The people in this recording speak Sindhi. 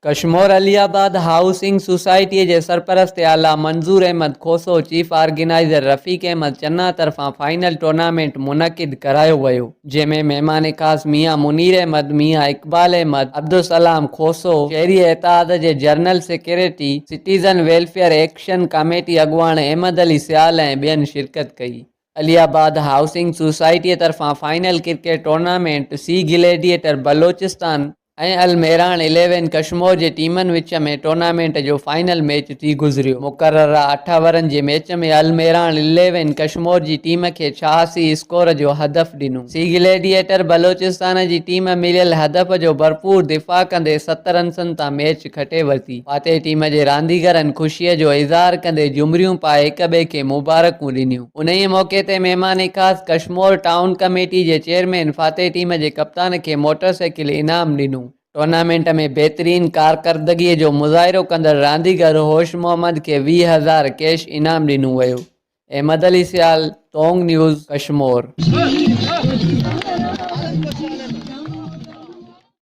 ڪشمور علي آباد هائوسنگ سوسائٽيء جي سرپرست اعليٰ منظور احمد کوسو، چيف آرگنائيزر رفيق احمد چنا طرفان فائنل ٽورنامينٽ منعقد ڪرايو ويو، جنهن ۾ مهمان خاص ميان منير احمد، ميان اقبال احمد، عبدالسلام کوسو، شهري اتحاد جي general secretary, citizen welfare action committee اڳواڻ احمد علي سيال ۽ ٻين شرڪت ڪئي. علي آباد هائوسنگ سوسائٽيء طرفان final cricket tournament sea gladiator Balochistan ۽ Al Mehran eleven Kashmore جي ٽيمن وچ ۾ ٽورنامينٽ جو فائنل ميچ ٿي گذريو. مقرره اٺ اوورن جي ميچ ۾ المهراڻ اليون ڪشمور جي ٽيم کي 86 اسڪور جو هدف ڏنو. سي گليڊيئيٽر بلوچستان جي ٽيم مليل هدف جو ڀرپور دفاع ڪندي ست رنسن تان ميچ کٽي ورتي. فاتح ٽيم جي رانديگرن خوشي جو اظهار ڪندي جهمريون پائي هڪ ٻئي کي مبارڪون ڏنيون. انهيء موقعي تي مهمان خاص ڪشمور ٽائون ڪميٽي جي چيئرمين فاتح ٽيم جي ڪپتان کي موٽر سائيڪل انعام ڏنو. ٽورنامينٽ ۾ بهترين ڪارڪردگيء جو مظاهرو ڪندڙ رانديگر هوش محمد کي 20,000 ڪيش انعام ڏنو ويو. احمد علي سيال، تونگ نيوز، ڪشمور.